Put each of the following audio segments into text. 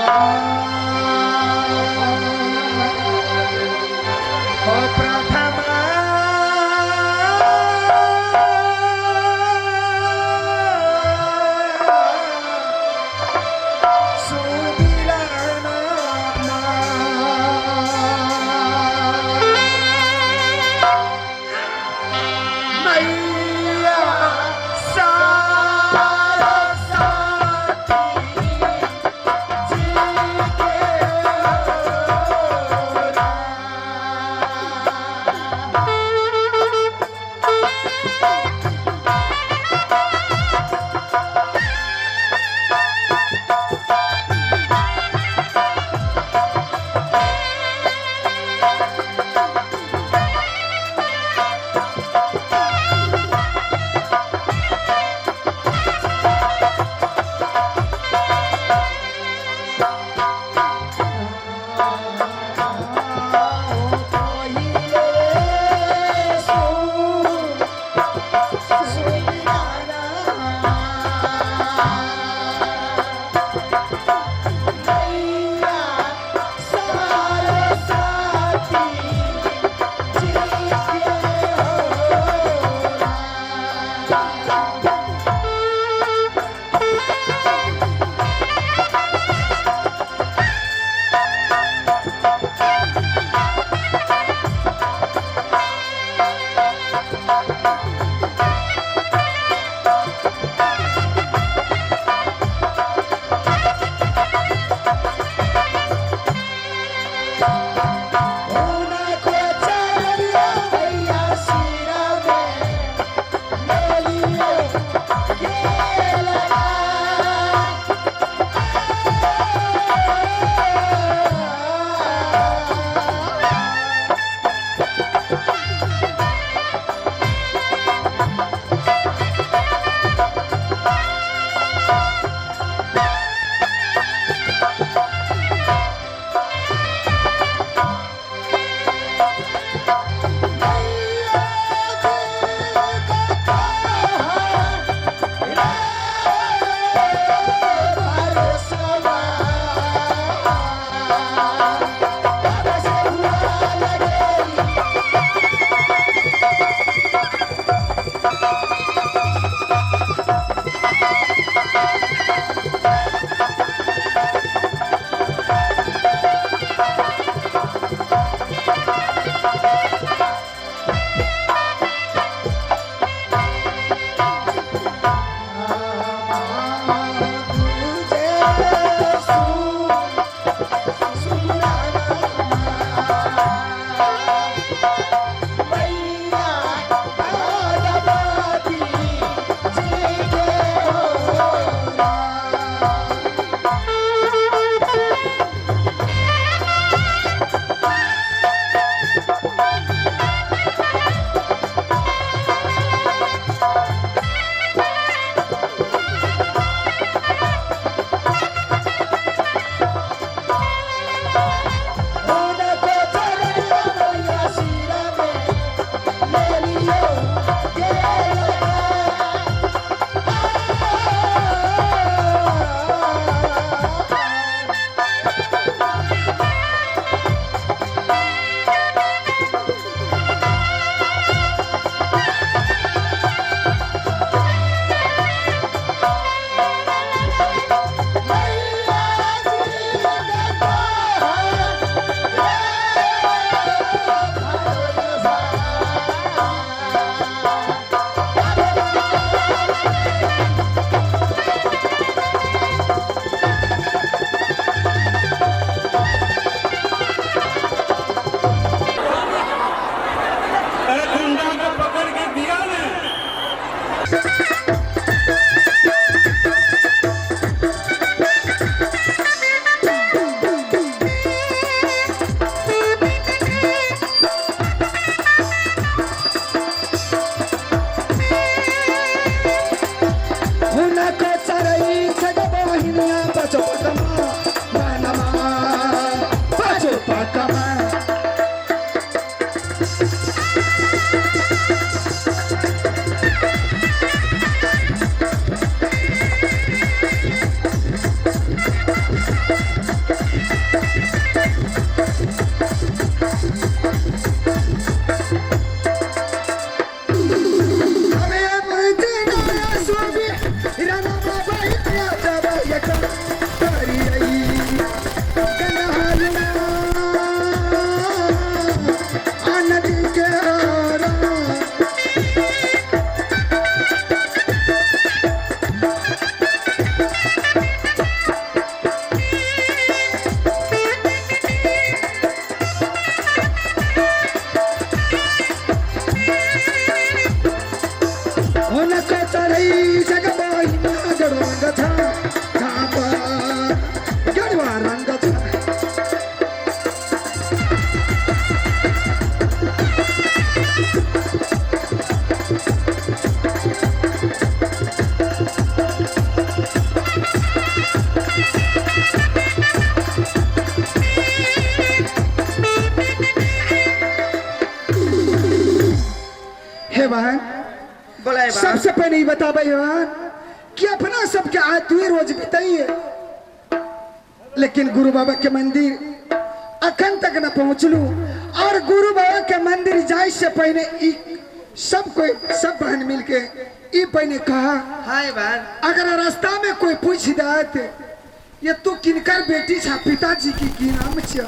प्रथम। पहले ही बताबै हन कि अपना सबके आज दुई रोज बीतैये, लेकिन गुरु बाबा के मंदिर अखन तक न पहुंचलू। और गुरु बाबा के मंदिर जाय से पहले ई सब कोई सब बहन मिलके ई पहले कहा, हाय बहन, अगर रास्ता में कोई पूछ दात ये तू किनकर बेटी छा, पिताजी की की नाम छ,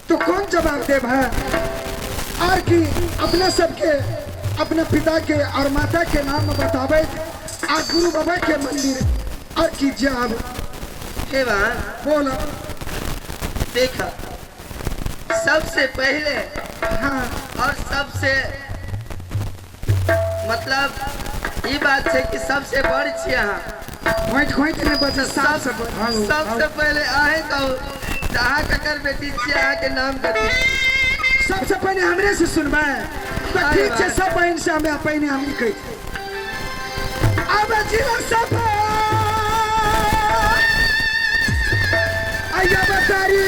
तो कौन जवाब देव है? और कि अपने सबके अपने पिता के और माता के नाम बतावे आ गुरु बाबा के मंदिर और की जाब। हे बहन, बोला। देखा सबसे पहले हाँ, और सबसे मतलब ई बात है कि सबसे बड़ छी अहाँ। खोइट खोइट नहीं बचे साफ से सबसे पहले अहें कहू अहाँ ककर बेटी छी, अहाँ के नाम कथी? सबसे पहले हमरे से सुनबै तो ठीक छै, सब बहन से हमें पहले हम ही कहै अब जिला सब आया बतारी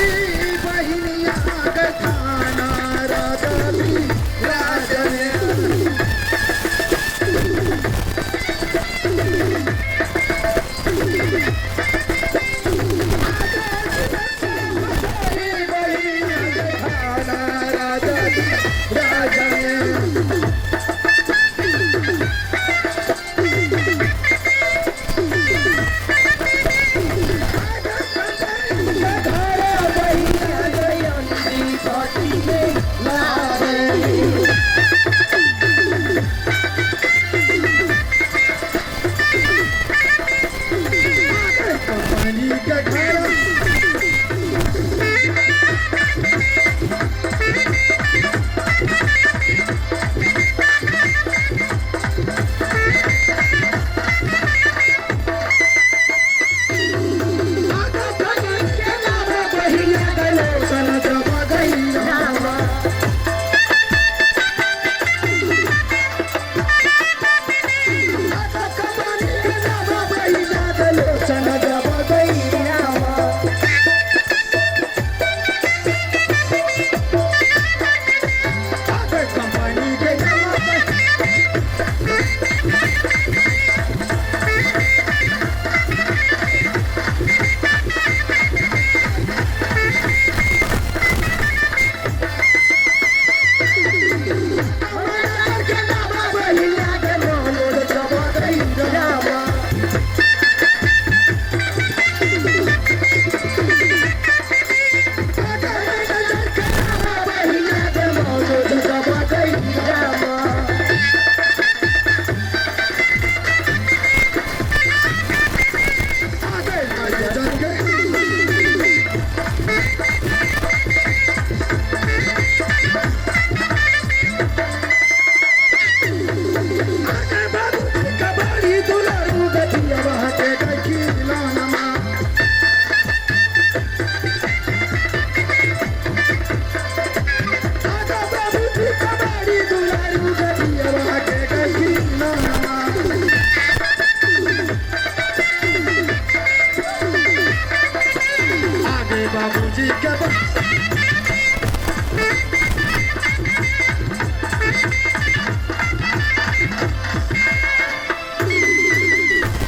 बहिनिया के थाना राजवी राजवी कंपनी के घर बाबूजी के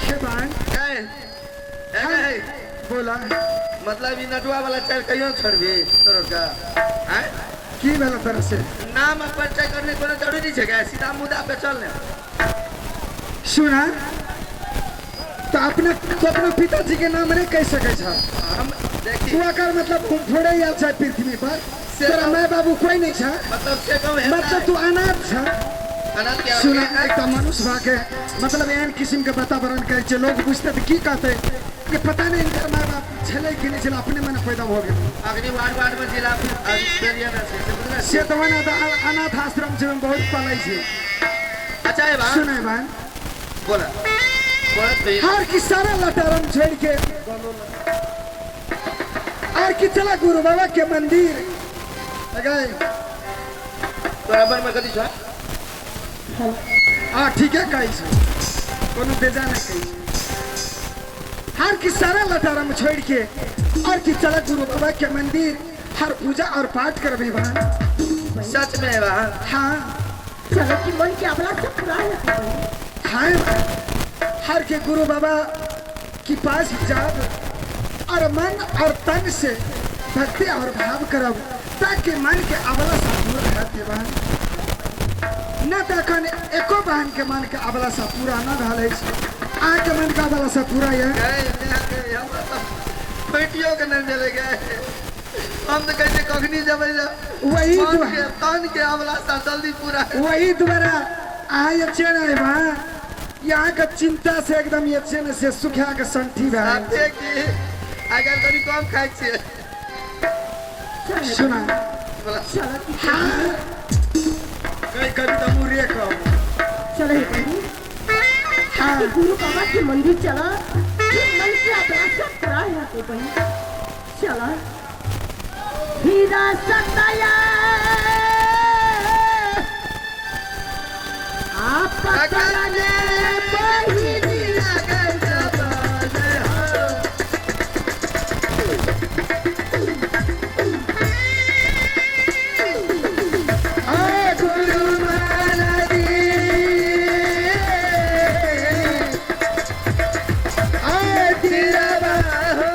शेबान बोला। मतलब ई नटुआ वाला चाल कहियो छोड़बी तोर का? हैं की भेल तरह से नाम आ परिचय करने कोनो जरूरी छै का? सीधा मुद्दा पे चल ने। सुना तो अपने तो अपना पिताजी के नाम नहीं कह सके छा। हम देखी तू अगर मतलब हम थोड़े ही आयल छै पृथ्वी पर, से तोरा माय बाबू कोई नहीं छा, मतलब से कहूं है मतलब तू अनाथ छा। अनाथ क्या? सुना एक मनुष्य भा के मतलब एहन किस्म के वातावरण करै छै, लोग बुझते तऽ की कहते कि पता नहीं इनकर माय बाप छलै कि नहीं छलै, अपने मने पैदा हो गेल। अग्नि वार्ड वार्ड में जिला बेरिया में छै से बुझले? से तऽ ओना तऽ अनाथ आश्रम छै, ओहिमे बहुत पलै छै। अच्छा है बा सुनै बहन बोला बोला तो हर की सारा लटारम छोड़ के और की चला गुरु बाबा के मंदिर लगाए। तोरा मन में कथी छ? हाँ ठीक है, कहै छै कोनो बेजा नहीं कहै छै। हर की सारा लटारम छोड़ के और की चला गुरु बाबा के मंदिर, हर पूजा और पाठ करबे बहन। सच में है बा? हाँ। चलो कि मन के अबला सब पूरा है बहन। खाए हर के गुरु बाबा के पास जाब और मन और तन से भक्ति और भाव करब ताकि मन के अबला सा पूरा रहते बहन। न तखन एको बहन के मन के अबला सा पूरा न भेल अछि। अहाँके मन के अबला सा पूरा यऽ? गए गए, हमरा तऽ बेटियों के नहीं मिले गए। हम तो कहते कखनी जबै जे वही मन दुआ के तन के अबला सा जल्दी पूरा। वही द्वारा अहाँ ये चेन आए यहाँ के चिंता से एकदम ये चेन से सुखा के संठी भए गेल। साथे की आइ काल्हि कनि कम खाइ छियै। सुना बोला। चलो कि हाँ कहीं कभी तो मुरे कहो। चलो हे बहन। हाँ कि गुरु बाबा के मंदिर चला कि मन के अबला सब पूरा है बहन। चला हीरा सताया आप करने बहिनी आ गुरु महाराज आ तेरा बाहो।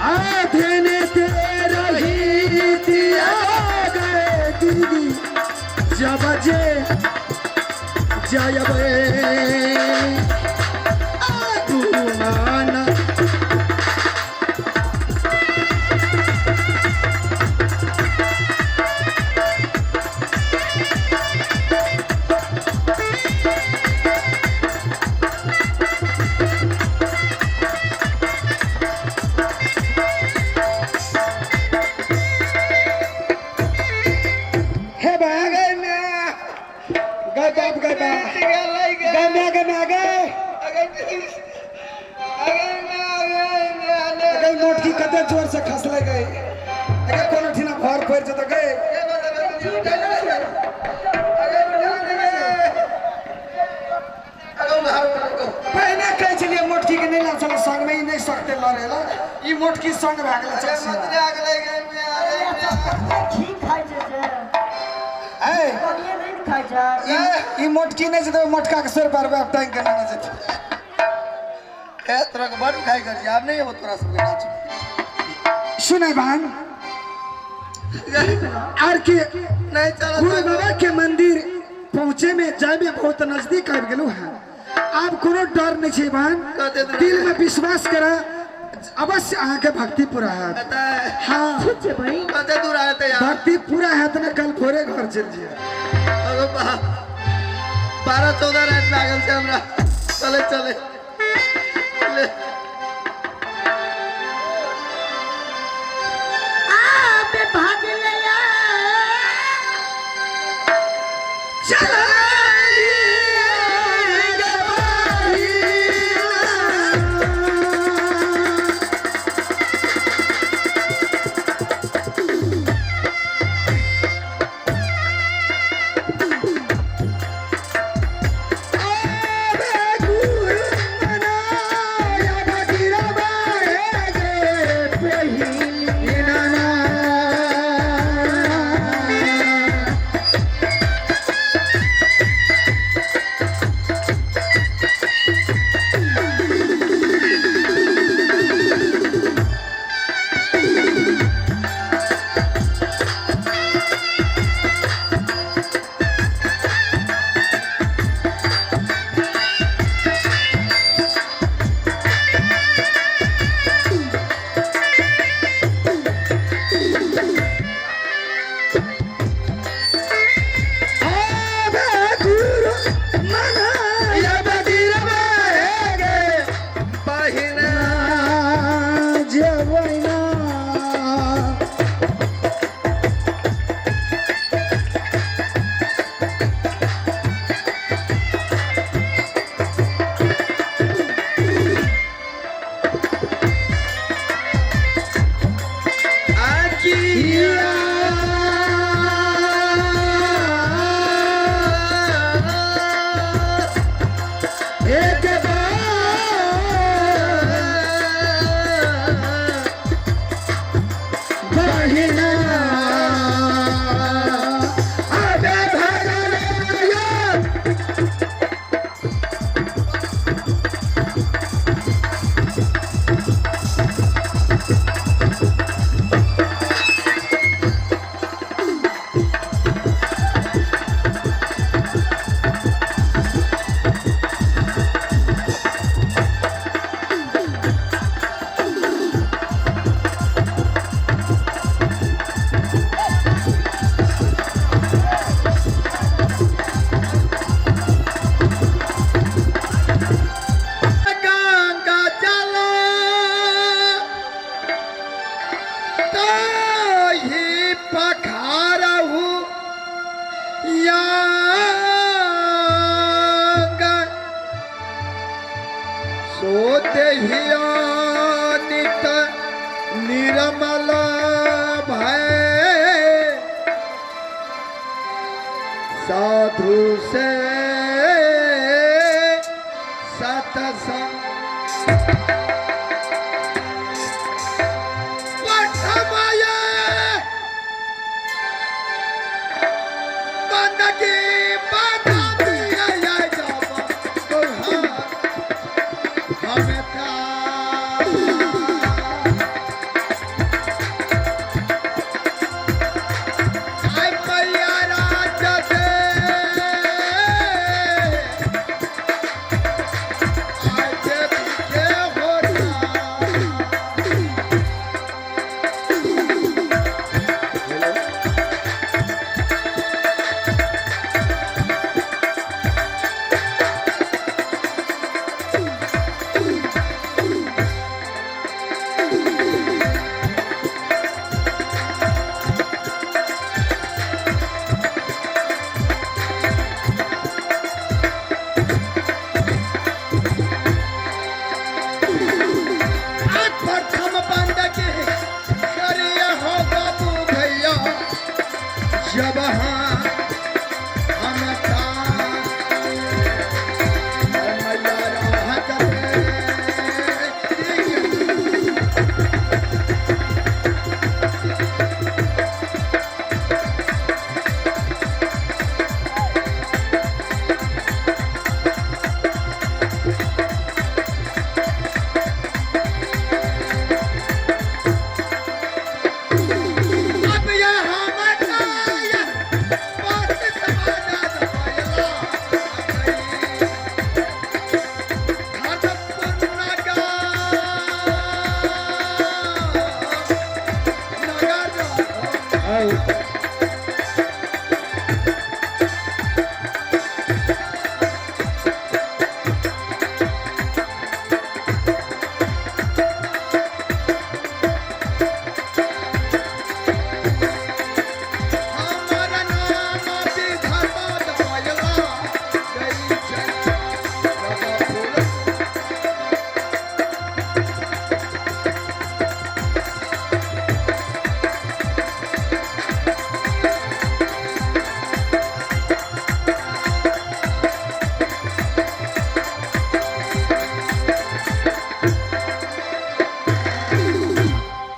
आधेने तेरा ही दिया गए दीदी जब जे जयबे आ गुरु माना। हे बा गए मैं गए बाप गए बा गए गए गए मैं गए मैं गए गए मोटकी कते जोर से खसले गए अगर कोनो ठिना भर पड़ जत गए। पहले कहै छलियै मोटकी के नहीं ला चलो संग में, ई नहीं सकते लड़ेला, ई मोटकी संग भए गेलै चल। घी खाइ छै से ए बढ़िया नहीं खाइ छै। ई मोटकी नहीं जेतै, मोटका के सिर पर बाप टांग के ना जेतै। तोरा के बड़ खाइ कर आब नहीं हो तोरा सबके नाच। सुनै बहन आर के नहीं चलो गुरु बाबा के मंदिर पहुँचे में जाय में बहुत नजदीक आबि गेलहुँ हँ। आब कोनो डर नहीं छै बहन, दिल में विश्वास करा अवश्य अहाँके भक्ति पूरा हैत। हाँ ठीक छै बहन। कते दूर आते यार? भक्ति पूरा हैत ने कल भोरे घर चलि जायब। 12-14 रात लागल छै हमरा। चले चले ले। आबे भाग ले चल गुरु निर्मल भय साधु से सतसंग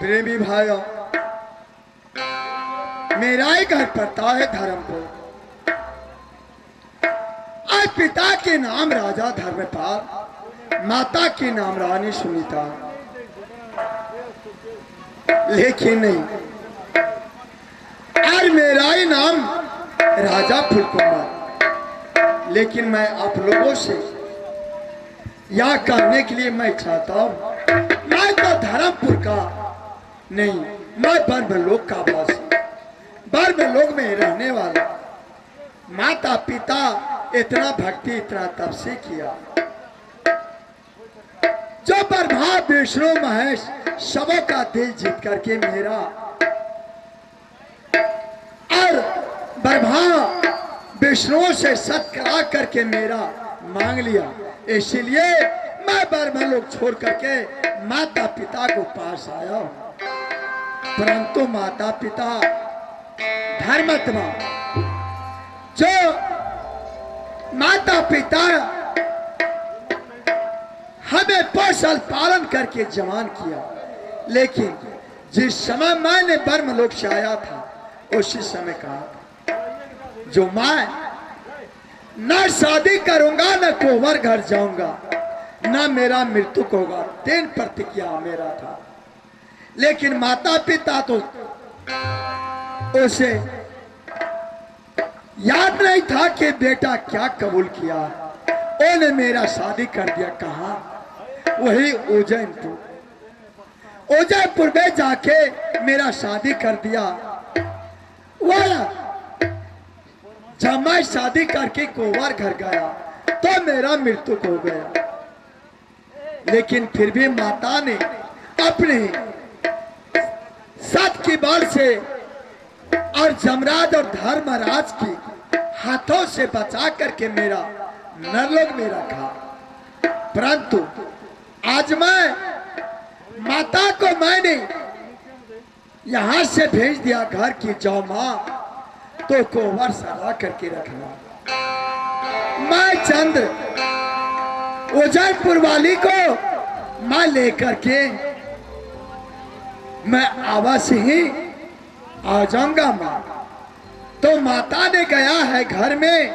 प्रेमी भाइयों, मेरा ही घर पड़ता है धर्मपुर। आज पिता के नाम राजा धर्मपाल, माता के नाम रानी सुनीता, लेकिन नहीं, आज मेरा ही नाम राजा फुलकुमार। लेकिन मैं आप लोगों से यह कहने के लिए मैं चाहता हूं, मैं तो धर्मपुर का नहीं, मैं ब्रह्मलोक का वासी, ब्रह्मलोक में रहने वाला। माता पिता इतना भक्ति इतना तपस्या किया, जो ब्रह्मा विष्णु महेश सबों का दिल जीत करके मेरा, और ब्रह्मा विष्णु से सत करा करके मेरा मांग लिया। इसलिए मैं ब्रह्मलोक छोड़ करके माता पिता को पास आया हूं। परंतु माता पिता धर्मात्मा, जो माता पिता हमें पोषण पालन करके जवान किया, लेकिन जिस समय मैंने ब्रह्मलोक से आया था उसी समय कहा था, जो मैं न शादी करूंगा, न कोवर घर जाऊंगा, न मेरा मृत्यु होगा। 3 प्रतिज्ञा मेरा था। लेकिन माता पिता तो उसे याद नहीं था कि बेटा क्या कबूल किया। उन्होंने मेरा शादी कर दिया। कहा? वही उज्जैनपुर। उज्जैनपुर में जाके मेरा शादी कर दिया। वह जब मैं शादी करके कोवर घर गया तो मेरा मृत्यु हो गया। लेकिन फिर भी माता ने अपने सत की बल से और जमराज और धर्मराज की हाथों से बचा करके मेरा नरलोक में रखा। परंतु आज मैं माता को मैंने यहाँ से भेज दिया घर की जाओ माँ तो कोवर सजा करके रखना। मैं चंद्र उजयपुर वाली को मैं लेकर के मैं अवश्य ही आ जाऊंगा माँ। तो माता ने गया है घर में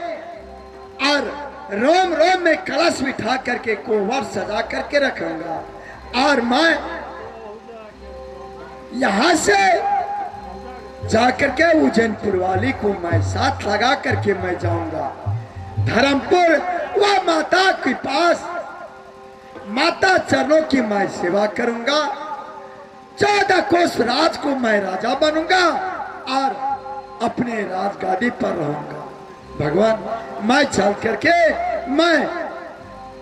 और रोम रोम में कलश बिठा करके कोवर सजा करके रखूंगा और मैं यहां से जाकर के उज्जैनपुर वाली को मैं साथ लगा करके मैं जाऊंगा धर्मपुर वह माता के पास, माता चरणों की मैं सेवा करूंगा, 14 कोस राज को मैं राजा बनूंगा और अपने राजगादी पर रहूंगा। भगवान मैं चल करके मैं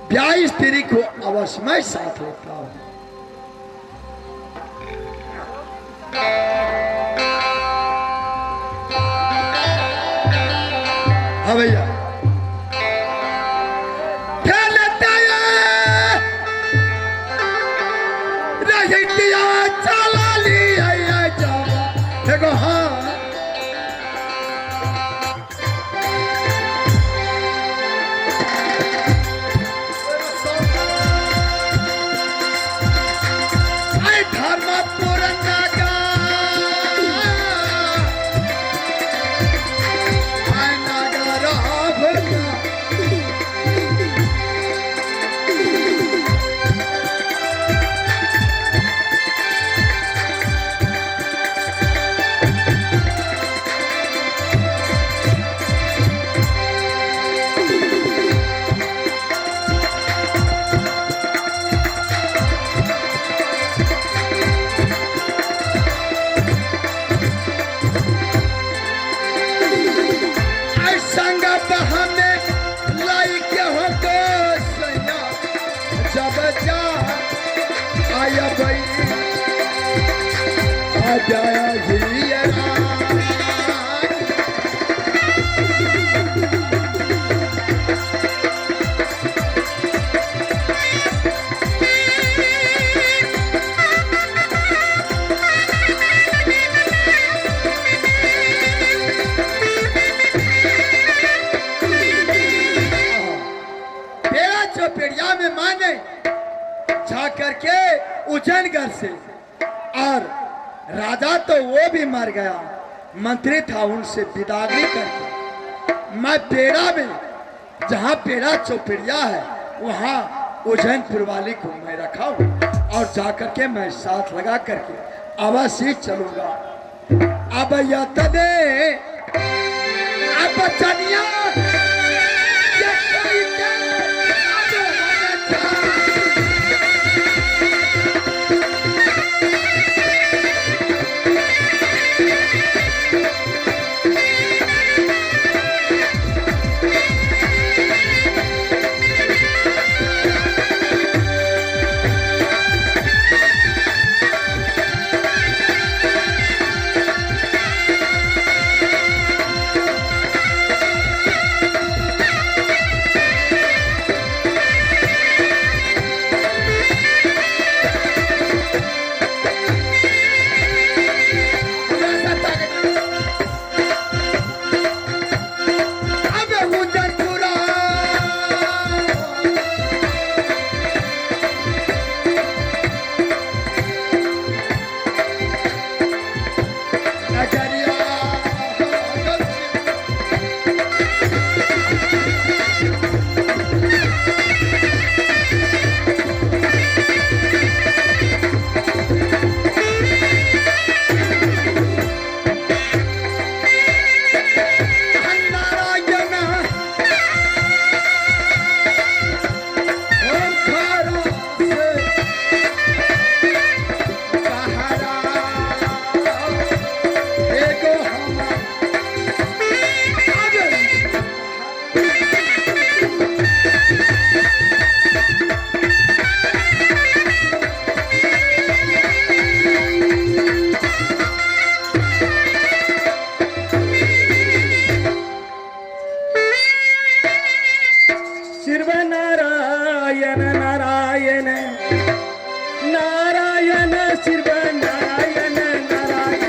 ब्याह स्त्री को अवश्य मैं साथ लेता हूं। हाँ भैया चला लिया देखो हाँ चौपेड़िया में माने जा करके उज्जैनगढ़ से, और राजा तो वो भी मर गया, मंत्री था उनसे विदागी करके मैं पेड़ा में जहाँ पेड़ा चौपेड़िया है वहाँ उज्जैनपुर वाली को मैं रखा हूँ और जा करके मैं साथ लगा करके अवश्य चलूंगा। अब यतने अब चनिया नारायण नारायण नारायण शिव नारायण नारायण।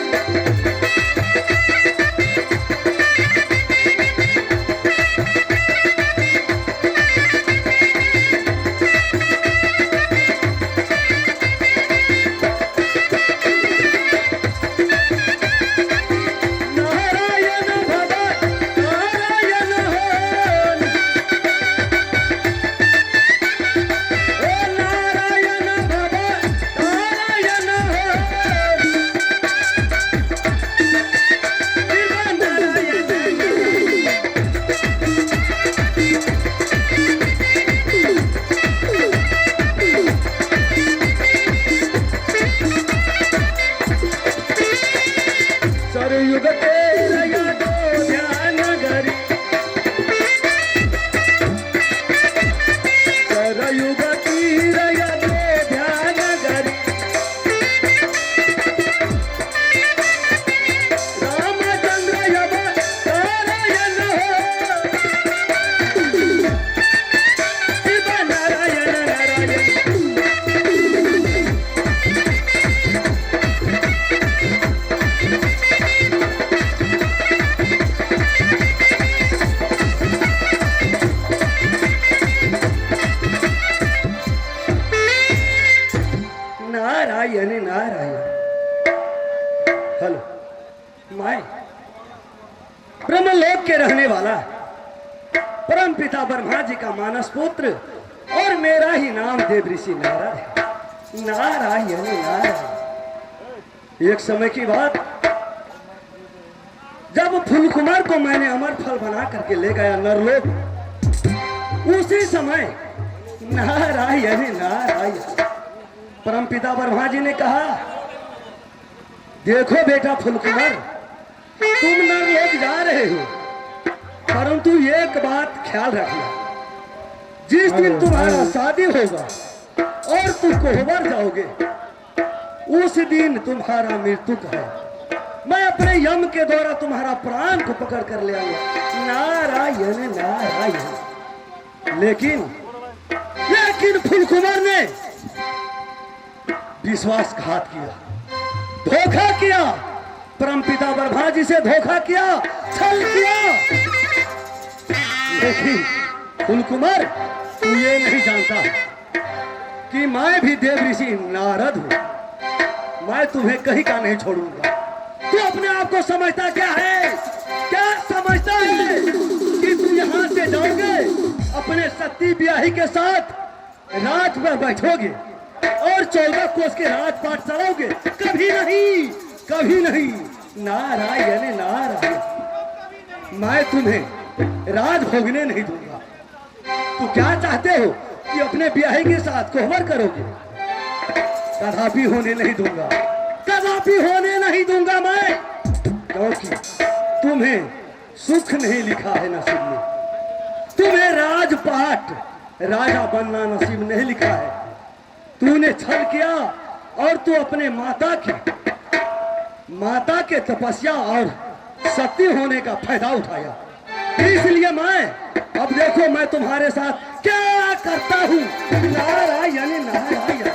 नारायण नारायण। हेलो my ब्रह्मलोक के रहने वाला परम पिता ब्रह्मा जी का मानस पुत्र और मेरा ही नाम देवऋषि नारद है। नारायण नारायण। एक समय की बात, जब फूलकुमार को मैंने अमर फल बना करके ले गया नरलोक, उसी समय नारायण नारायण परम पिता ब्रह्मा जी ने कहा, देखो बेटा फूलकुमार, तुम नरलोक जा रहे हो, परंतु एक बात ख्याल रखना, जिस दिन तुम्हारा शादी होगा और तुम कोहबर जाओगे, उस दिन तुम्हारा मृत्यु है। मैं अपने यम के द्वारा तुम्हारा प्राण को पकड़ कर ले आऊंगा। नारायण नारायण। लेकिन लेकिन फूलकुमार ने विश्वासघात किया, धोखा किया, परमपिता ब्रह्मा जी से धोखा किया, छल किया। लेकिन फूलकुमार, तू ये नहीं जानता कि मैं भी देव ऋषि नारद हूं, मैं तुम्हें कहीं का नहीं छोड़ूंगा। तू अपने आप को समझता क्या है? क्या समझता है कि तू यहां से जाओगे, अपने सती ब्याही के साथ रात में बैठोगे और 14 कोस के राजपाट चलाओगे? कभी नहीं, कभी नहीं। नारायण नारायण, मैं तुम्हें राज भोगने नहीं दूंगा। तू क्या चाहते हो कि अपने ब्याही के साथ कोहबर करोगे? कदापि होने नहीं दूंगा, कदापि होने नहीं दूंगा मैं, क्योंकि तुम्हें सुख नहीं लिखा है नसीब में, तुम्हें राजपाट राजा बनना नसीब नहीं लिखा है। तूने छल किया और तू अपने माता के तपस्या और सती होने का फायदा उठाया। इसलिए मैं अब देखो मैं तुम्हारे साथ क्या करता हूं। नारायण नारायण।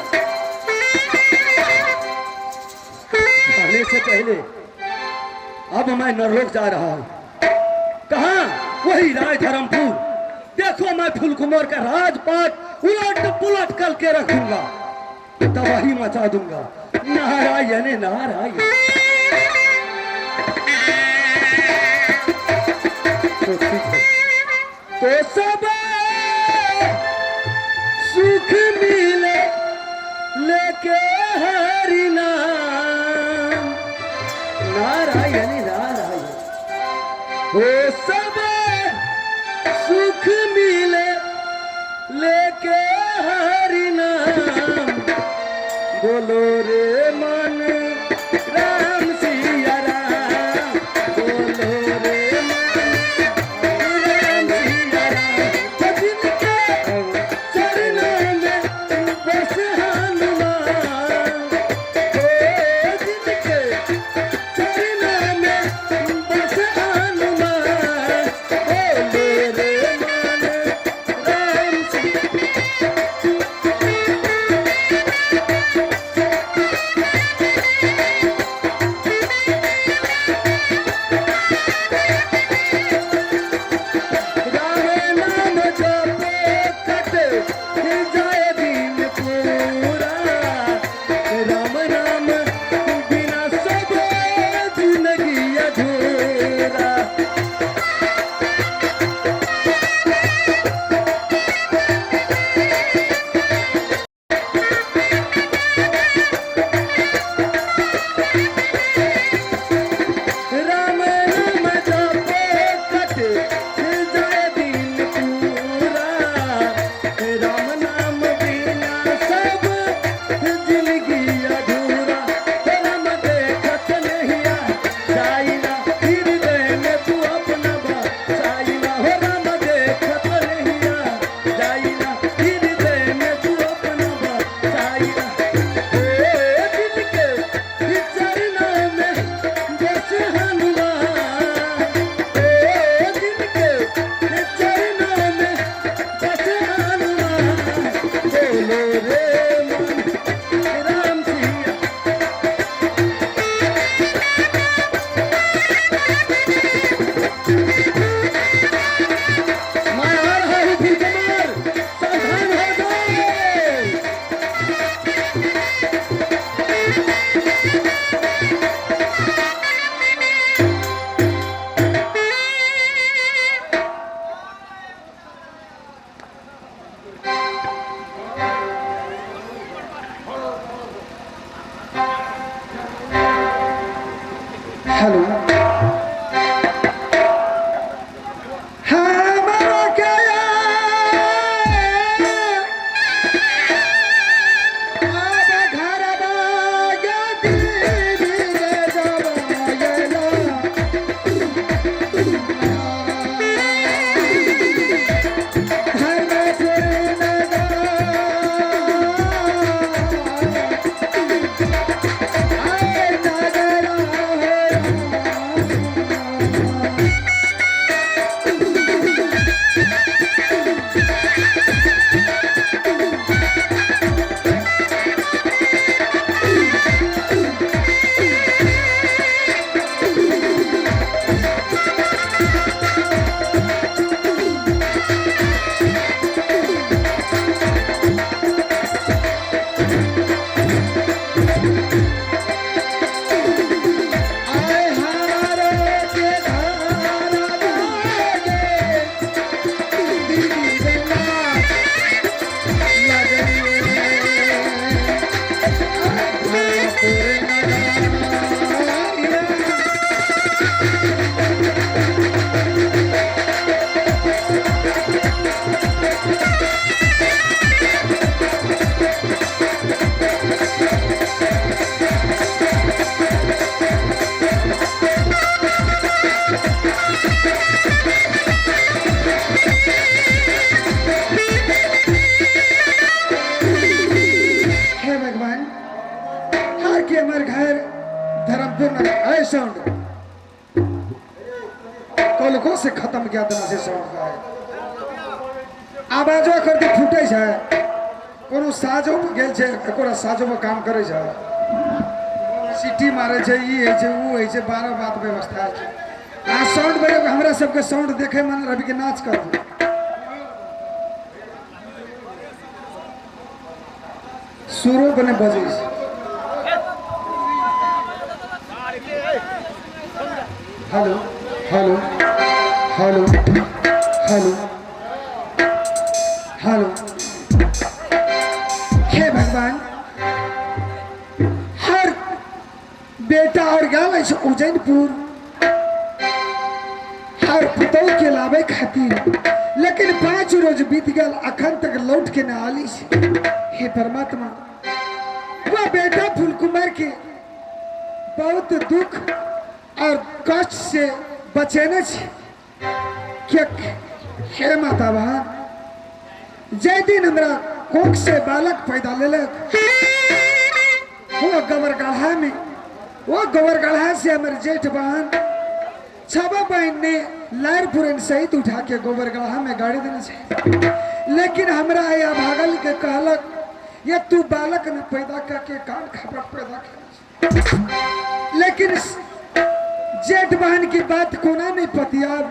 जाने से पहले अब मैं नरलोक जा रहा हूं। कहा? वही राय धर्मपुर। देखो मैं फूलकुमार का राजपाट उलट पुलट करके रखूंगा, तबाही मचा दूंगा। नारायण नारायण। तो ठीक है, तो सब सुख मिले लेके हरि नाम। नारायण नारायण। हो सब सुख मिले लेके हरि नाम। बोलो रे मन राम सिया राम। बोलो रे मन राम सिया राम। जिनके चरणों में बस हनुमान, ओ जिनके चरणों में बस हनुमान। बोलो रे मन राम सिया। हेलो हमारा गया अब घर बागदी रे जवायला धर्मपुर नगर आए नगर हो। आए हमारे के घर लागे दीदी बेला लगनी धर्मपुर नगर। हे भगवान, हर के हमार घर धर्मपुर नगर है। साउंड कलको से खत्म किया देना से साउंड का है। आवाजो करके फूटे छै, कोनो साजो पर गेल छै, एकरा साजो पर काम करे छै, सीटी मारे छै, ई होइ छै, ऊ होइ छै, 12 बात व्यवस्था छै। आ साउंड बजे हमरा सबके साउंड देखे मन रवि के नाच कर सुरो बने बजै छै। Hello hello hello hello hello हे भगवान, हर बेटा और गेल अछि उज्जैनपुर हर पुतौह के लाबे खातिर, लेकिन 5 रोज बीत गेल, अखन तक लौट के न आली छै। हे परमात्मा, वह बेटा फूलकुमार के बहुत दुख और कष्ट से बचेने छै। क्या हे माता बहन, जे दिन हमरा कोख से बालक पैदा लेलक वो गोबरगढ़ा में, वो गोबरगढ़ा से हमर जेठ बहन छबा बहन ने लार पुरन सहित उठा के गोबरगढ़ा में गाड़ी देने छै। लेकिन हमरा या भागल के कहलक ये तू बालक न पैदा करके कान खपट पैदा कर। लेकिन जेठ बहन की बात कोना नहीं पतियाब,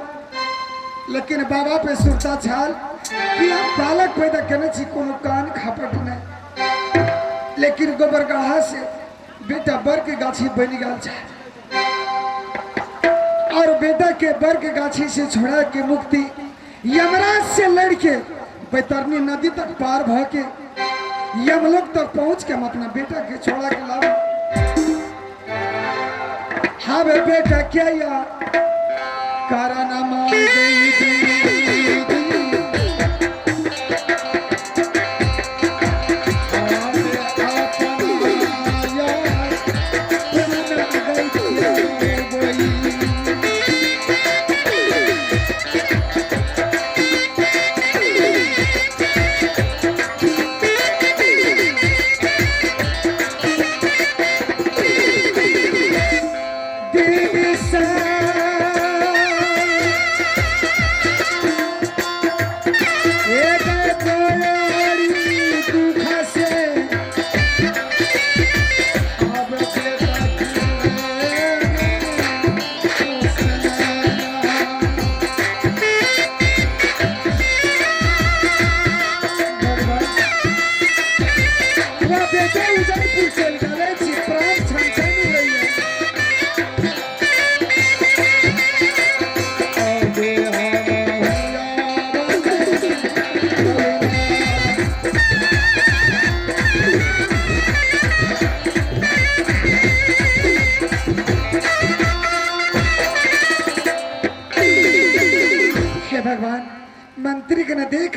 लेकिन बाबा पे सुरता छाल कि हम बालक पैदा करने छी कोनो कान खपट नहीं। लेकिन गोबरगढ़ा से बेटा बर के गाछी बन गल छे और बेटा के बर के गाछी से छोड़ा के मुक्ति यमराज से लड़के बैतरणी नदी तक पार भ के यमलोक तक पहुंच के हम अपना बेटा के छोड़ा के लाभ। हाँ बे बेटा क्या या कारण गई दीदी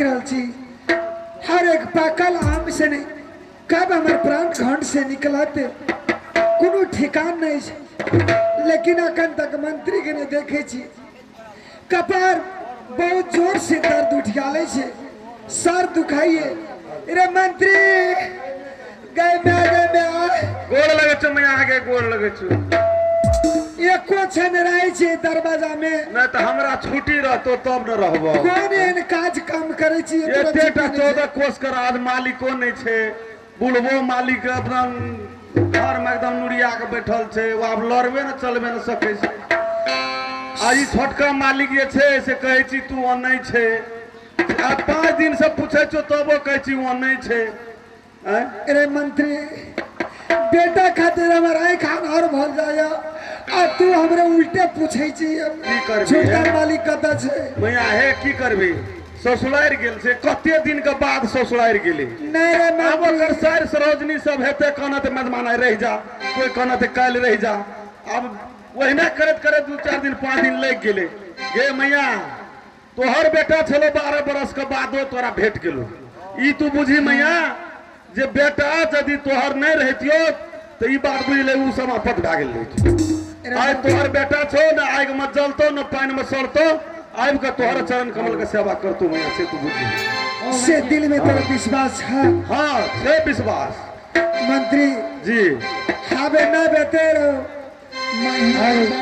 देख रहल छी हर एक पाकल आम से नहीं कब हमर प्राण घंट से निकलत कोनो ठिकान नहीं छै। लेकिन अखन तक मंत्री के नहीं देखे छी। कपार बहुत जोर से दर्द उठियाले छै, सर दुखाइए। रे मंत्री गए मैं गए मैं गोर लगे छौ मैया के, गोर लगे छौ। एको क्षण रहे छै दरवाजा में। नहीं तो हमरा छुट्टी रहतो तब न रहबो। कोन एहन काज काम करे छी? एते टा 14 कोस कर आज मालिको नहीं छे, बुढ़बो मालिक अपना घर में एकदम नुरिया के बैठल छे, वो आब लड़बे न चलबे न सकै छै। आ ई छोटका मालिक जे छै से कहै छी तू अनै छै, आ 5 दिन से पूछै छौ तबो कहै छी ओ अनै छै। आँय? अरे मंत्री बेटा खातिर हमर आँखि अन्हार भऽ जाय आ तू हमरे उल्टे पूछै छी। की करबी? छोटका मालिक कतऽ छै? मैया हे की करबी, ससुरारि गेल छै, कते दिन के बाद ससुरारि गेलै। नहीं रे आब मंत्री। ओकर सारि सरोजनी सब हेतै, कहना तऽ मेजबान आइ रहि जा, कोइ कहना तऽ काल्हि रहि जा। आब ओहिना करैत करैत 2-4 दिन 5 दिन लागि गेलै। गे मैया तोहर बेटा छलो 12 बरस के बादो तोरा भेट गेलो। ई तू बुझी मैया जे बेटा यदि तोहर नहीं रहितियो तो ई बात बुझि ले उ सब आफत भए गेल रहितियो। आइ तोहर बेटा छौ न आगि में जलतो न पानि में सड़तो, आबि के तोहर चरण कमल के सेवा करतो मैया, से तू बुझी। से दिल में तोरा विश्वास है? हाँ छै विश्वास। मंत्री जी हाबे न बेते रहो महिमा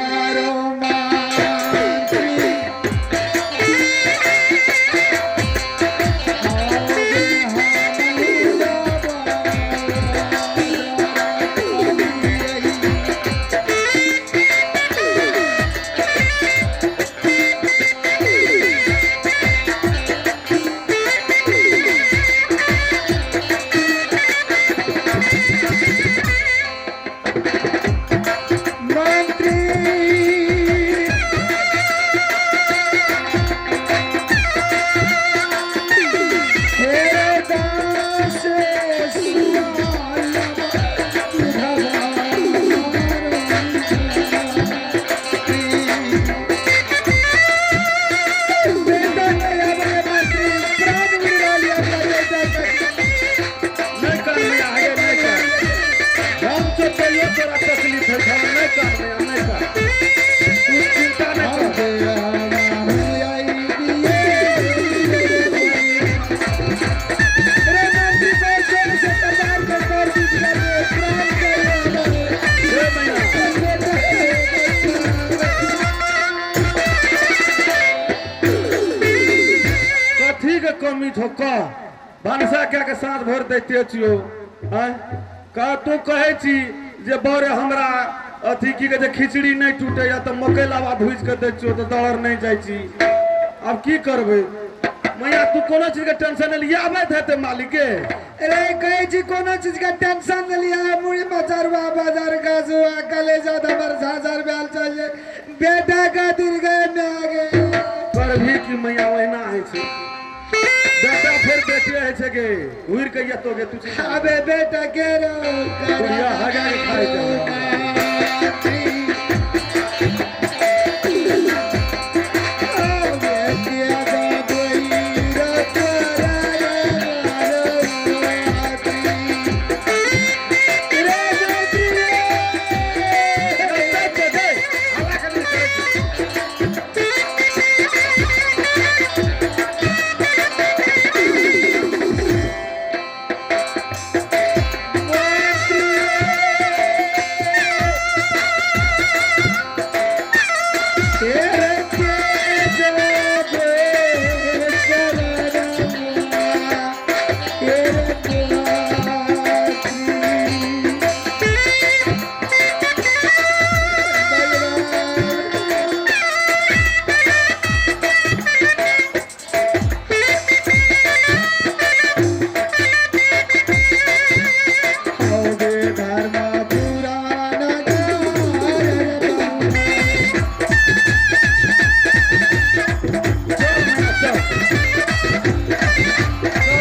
मंत्री। मंत्री हे दास नहीं कर मैया, हे नहीं कर। हम तो कहियो तोरा तकलीफ है, हम नहीं कर मैया, नहीं कर। तू चिंता नहीं कर। हे मैया कथी के कमी छौ कह, भनसा कए के साँझ भोर दैते छियौ। आँय कह तू कहै छी जे बौरे हमरा अथी की कहै छै खिचड़ी नहि टूटैया तऽ मकई लावा भूजि कऽ दै छियौ तऽ दौड़ नहि जाइ छी। आब की करबै मैया, तू कोनो चीज के टेंशन नहि लिअ, आबैत हेतै मालिक के। अरे कहै छी कोनो चीज के टेंशन नहि लिअ, मुड़ी मचरवा बाजार गाजुआ कलेजा दबर झाझर भेल चाहिए बेटा खातिर गए में आगे। करभी की मैया ओहिना होइ छै, बेटा फेर बेटे होइ छै गे, घुरि के एतो गे तू चिन्ता नहि। अबे बेटा के रो बुढ़िया हगा के खाइ छै। चल मैया चल, चल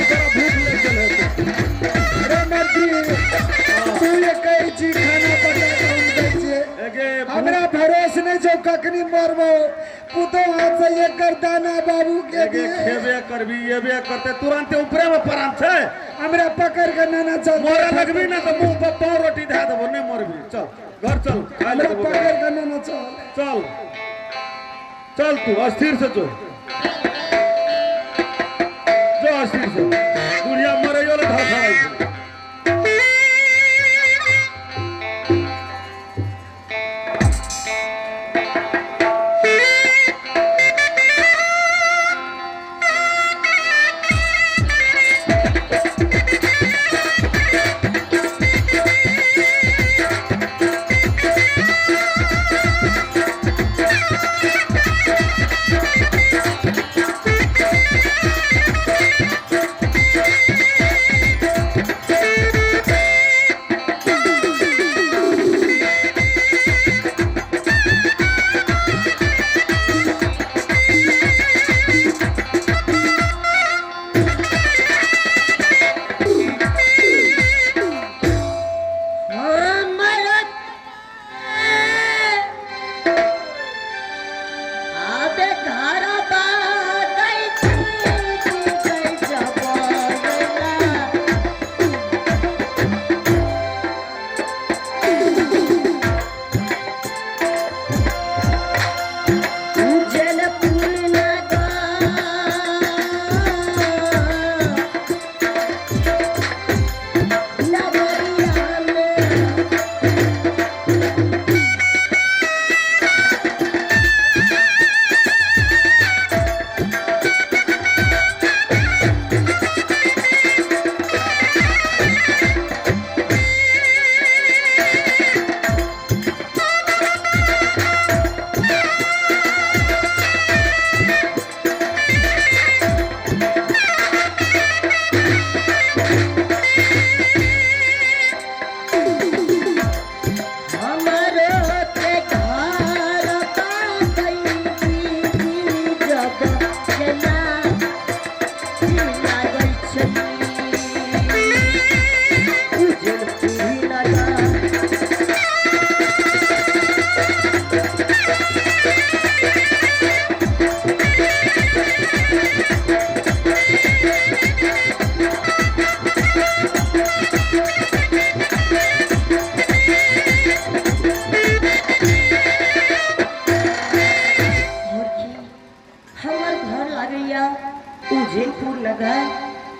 तोरा भूख लागि गेल हेतौ। अरे मंत्री तू ये कहै छी खाना पका के हम दै छियै, एगे हमरा भरोस नहीं छौ कखनी मरबो, पुतो हाथ से एक दाना बाबू के एगे दिए। खेबे करबी एबे करते तुरंते ऊपरे में परान छै। हमरा पकड़ के नाना चल। मोरे लगबी ना तो मुंह पर पाव रोटी धए देबो, नहीं मरबी। चल घर चल, खाय ले हमरा देबो। पकड़ के नाना चल। चल चल तू अस्थिर से जो जो अस्थिर से बुढ़िया मरैयो ले धड़फड़ाइ छै।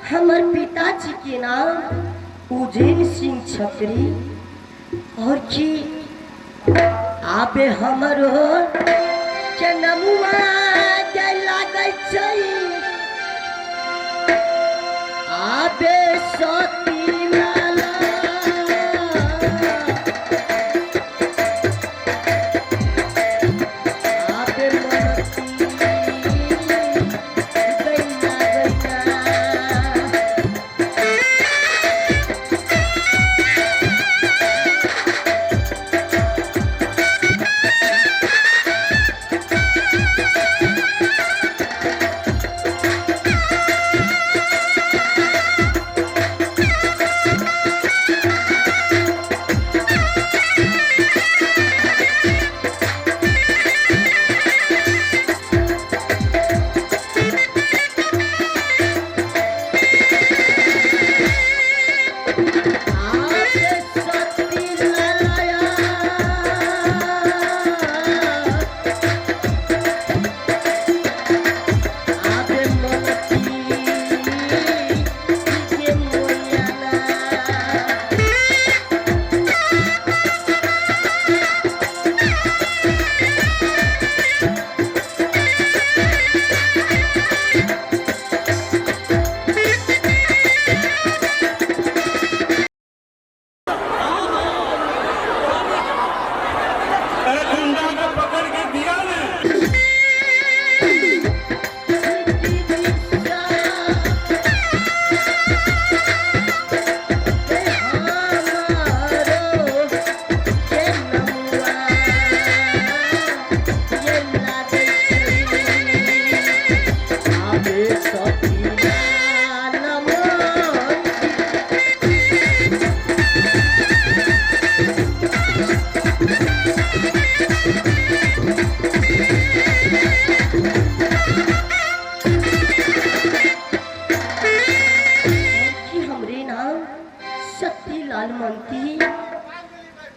हमर पिताजी के नाम उज्जैन सिंह छत्री और की आबे हमर जनमुआ के लागै छै आबे सती लाला आबे मनती गैया गैया।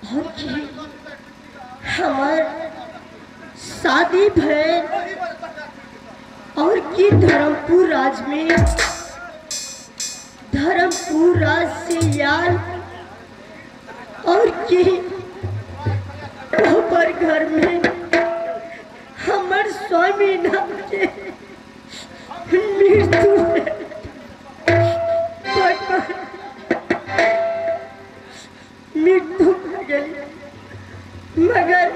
और की हमार शादी भय और की धर्मपुर राज में धर्मपुर राज से यार और की पर घर में हमर स्वामी नाम के मृत्यु मृत्यु भऽ गेल। मगर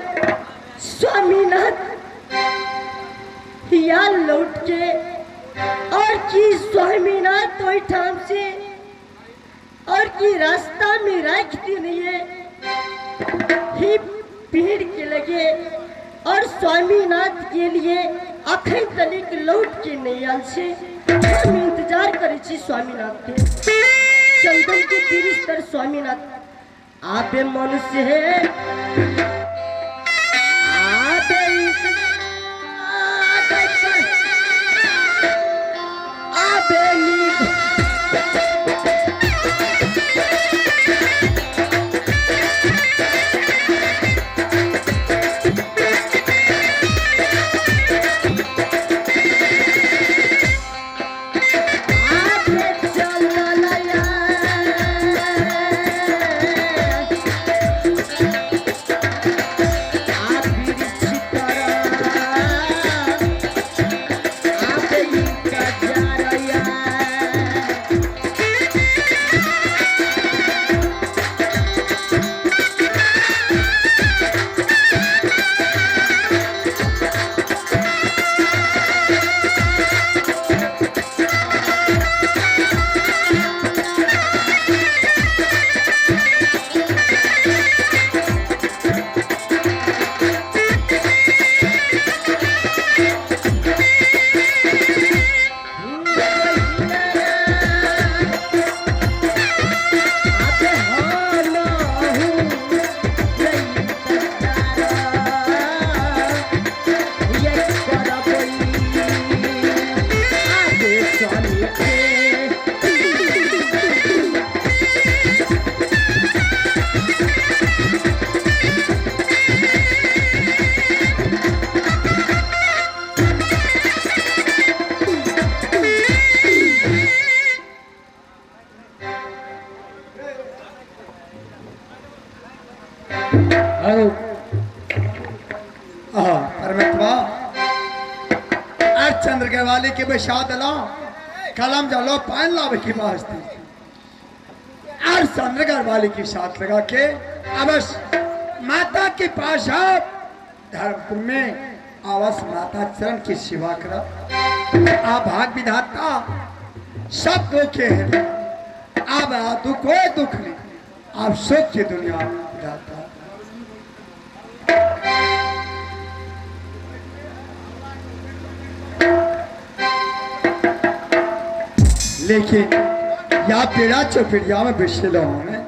स्वामीनाथ या लौट के और की स्वामीनाथ ओहिठाम से और की रास्ता में राख देने ही पेड़ के लगे और स्वामीनाथ के लिए अखन तलिक लौट के नहीं आयल छै। हम इंतजार करै छी स्वामीनाथ के। चंदन के तिरिस तर स्वामीनाथ आबे मनुष्य है आबे आबे परमात्मा आज चंद्र के वाले के बैठा दिला कलम जलो पान लावे की वास्ते और चंद्रगढ़ वाले के साथ लगा के अवश्य माता के पास आप धर्मपुर में आवास माता चरण की सेवा करा। आप भाग विधाता सब दुखे हैं, अब दुख कोई दुख नहीं, आप सुख की दुनिया विधाता। लेकिन या पेड़ा चौपेड़िया में बिछले हमें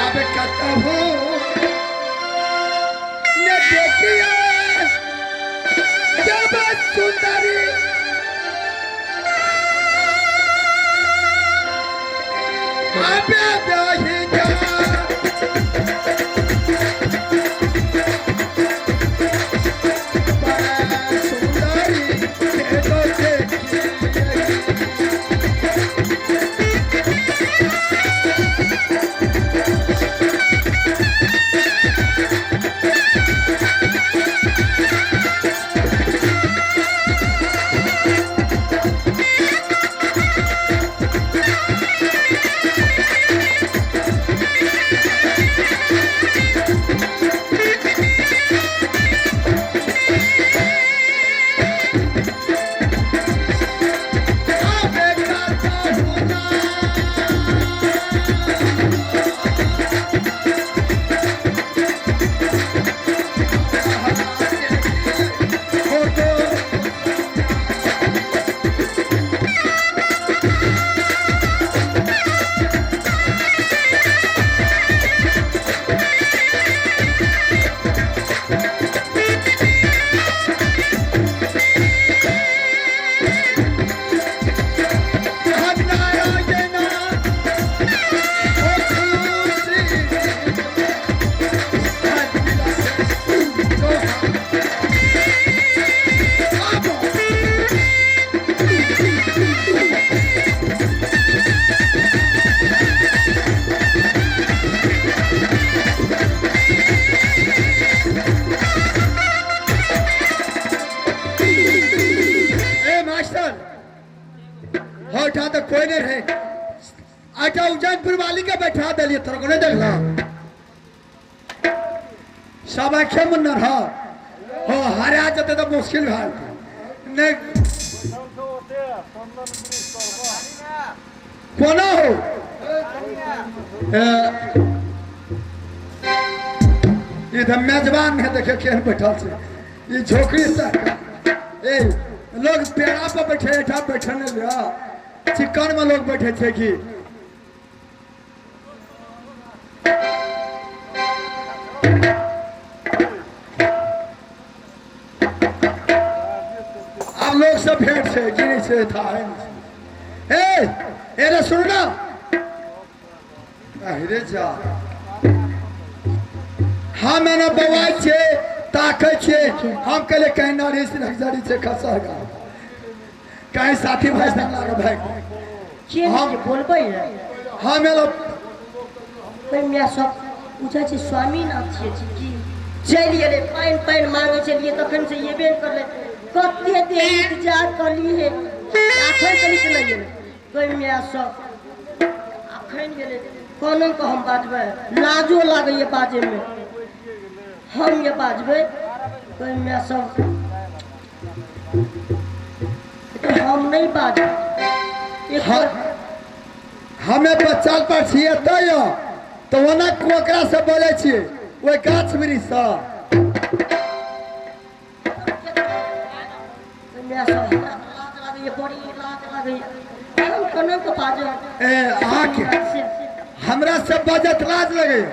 अब कतहु न देखिए जब सुंदरी अब ब्याही जा अच्छा उज्जैनपुर वाली के बैठा देलिए तोरा को नहीं देखला सब आंखे में न रह हो हरा जते तो मुश्किल भा नहीं कोना हो ई तऽ मेजबान है देखे केहन बैठल छै ई झोकरी तक ए लोग पेड़ा पर बैठे एठा बैठल नहि लिअ चिकन में लोग बैठे छै की आब लोग सब भेंट छै गिरै छै था है ए ए रे सुन ना अरे जा हम एना बौआइ छियै ताकै छियै हम कहलियै कहीं नारी से नक्सरी छै खसल गा कहीं साथी भाई संग लागे भाई के हम जे बोलबै ने हम एलो ओहिमे सब बुझै छै स्वामीनाथ छियै छी की चलि गेलै पानि पानि मांगै छलियै तखन से एबे नहि करलै कते देर इंतजार करलियै अखन तक नहि गेलै ओहिमे सब अखन गेलै कोना कऽ हम बाजबै लाजो लागैए बाजैमे हम जे बाजबै ओहिमे सब हम नहि बाजब हमे बच्चा पर छियै तैयो तऽ ओना ओकरा से बोलै छियै ओहि गाछ वृक्ष सँ ए अहाँके हमरा से बजत लाज लगैया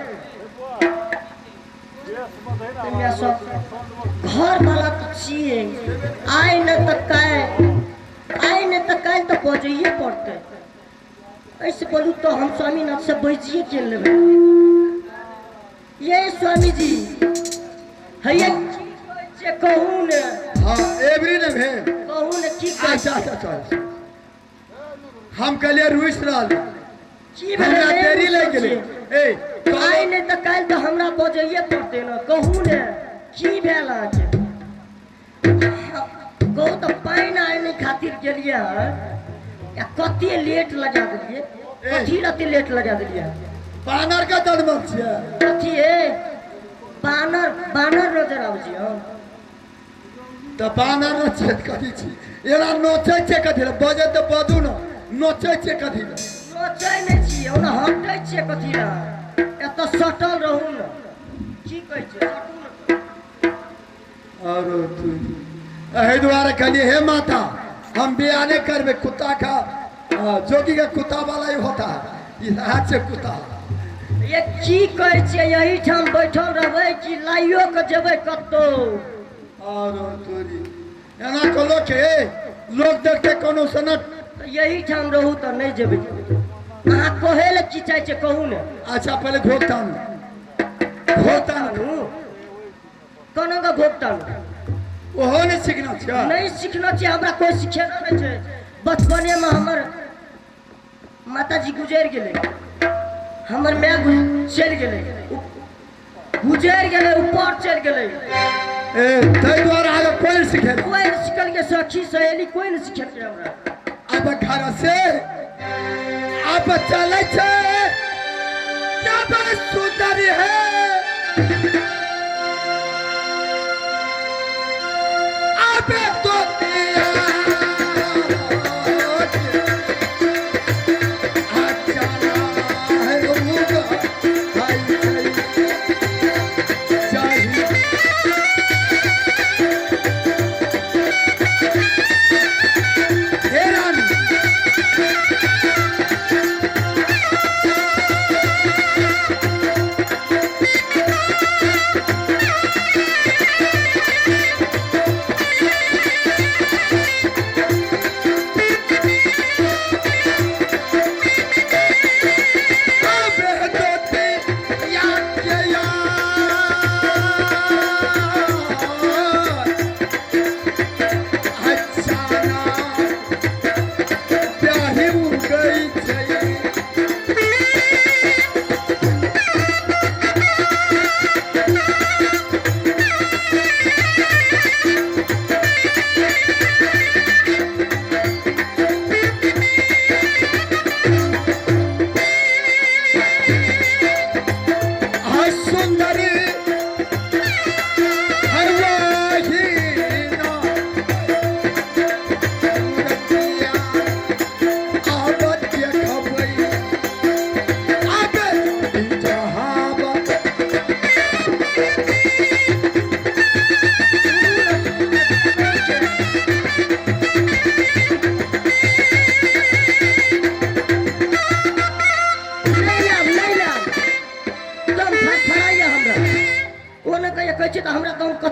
घर वाला तऽ छियै आइ नहि तऽ काल्हि आइ नहि तऽ काल्हि तऽ बजैए पड़तै एहिसँ बोलू तऽ हम स्वामीनाथ से बजिए के लेबै ये स्वामीजी हैया की कहै छियै कहू ने हाँ एवरी ने भेल कहू ने की कहै अच्छा अच्छा अच्छा हम कहलियै रुसि रहल की हमरा भेलै देरी लागि गेलै ए आइ नहि तऽ काल्हि तऽ हमरा बजैए पड़तै ने कहू ने की भेल अहाँके कहू तऽ पानि आनै खातिर गेलियै हन आ कते लेट लगा देलियै कथी लए लेट लगा देलियै बानर के जनमल छियै कथी हे बानर बानर नजर आबै छै हम तऽ बानर ने छियै तऽ कथी छी एना नोचै छियै कथी लए बजै तऽ बजू ने नोचै छियै कथी लए नोचै नहि छियै ओना हटै छियै कथी लए एतऽ सटल रहू ने की कहै छियै सटू ने और एहि दुआरे कहलियै हे माता हम बियाह नहि करबै कुत्ता का जोगी का कुत्ता वाला ही होता है ई हाथ से कुत्ता ये की कहै छियै एहिठाम बैठल रहबै कि लाइयो के जेबै कतौ और तोरी एना को लोग के लोग देखते कोनो सनक यहीठाम रहू तऽ नहि जेबै अहाँ कहै लए की चाहै छियै कहू ने अच्छा पहले घोक तानू घोक तानू कोना के घोक तानू ओहो नहि सीखना छै नहि सीखना छै हमरा कोइ सिखेलो नहि छै बचपनेमे हमर माताजी गुजरि गेलै हमर माय चलि गेलै गुजरि गेलै ऊपर चलि गेलै ए ताहि दुआरे अहाँके कोइ नहि सिखेलक कोइ नहि सिखलकै सखी सहेली कोइ नहि सिखेलकै हमरा अब घर से अब चलै छै जब सुंदर है अब तो हे रानी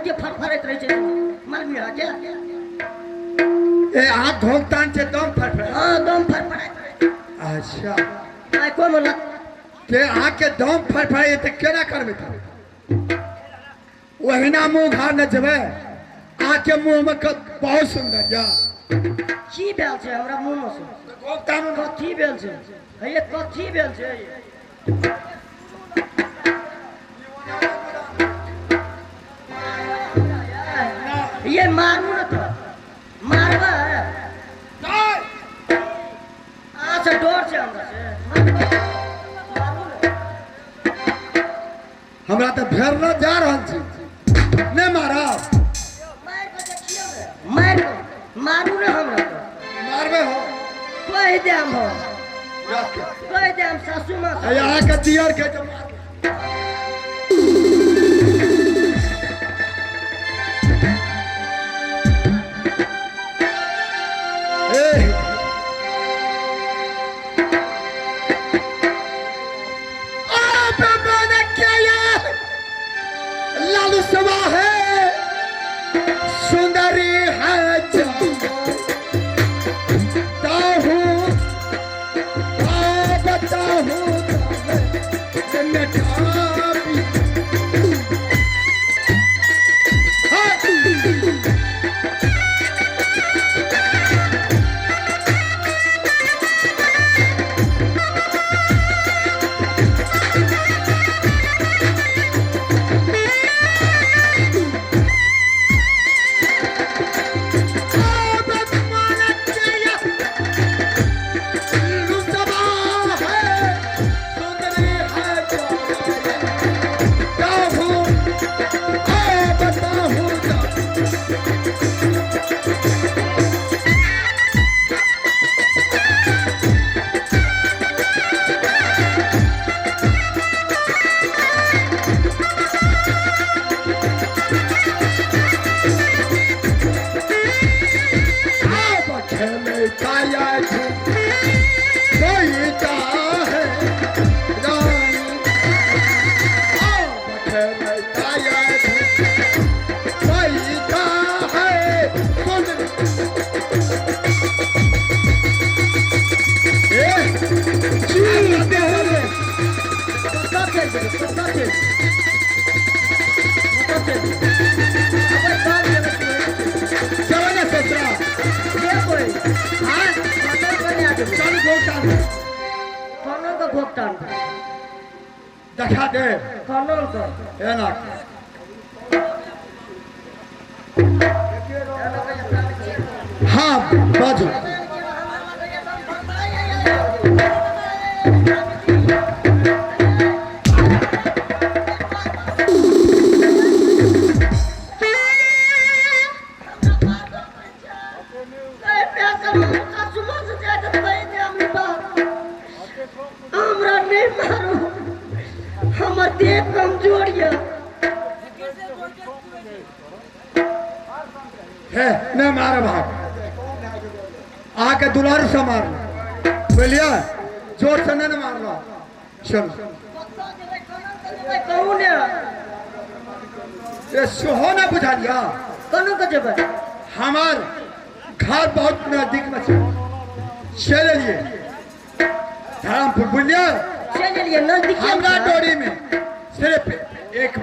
देह फड़फड़ाइत रहै छै मालूम यऽ के ए अहाँ घोंघतान छै दम फड़फड़ा। हँ दम फड़फड़ाइत रहै छै। अच्छा आइ कोन ते अहाँके दम फड़फड़ाइ तऽ केना करबै? तऽ ओहिना मुँह घार नहि जेबै। अहाँके मुँहमे बहुत सुन्दर यऽ। की भेल छै हमरा मुँहमे से? कथी भेल छै? हे कथी भेल छै? ये मारू न तो मारबा अच्छा डर छै हमरा से। हमरा तऽ भेरना जा रहल छी, नहि मारब। मार मारू ने हमरा तो। मारबे हो कहि देम हो, कहि देम सासू माँ। यहाँ के दियर के लालू सवा है सुंदरी है देखा दे ना। हाँ बाजू है मार भाग आके दुलारू से मार बोलिए, जोर से नहीं मारलो। चलो ये सोहो ना बुझा लिया हमार घर बहुत नजदीक में चले लिए धर्मपुर बोलिए। नजदीक हमरा डोरी में सिर्फ एक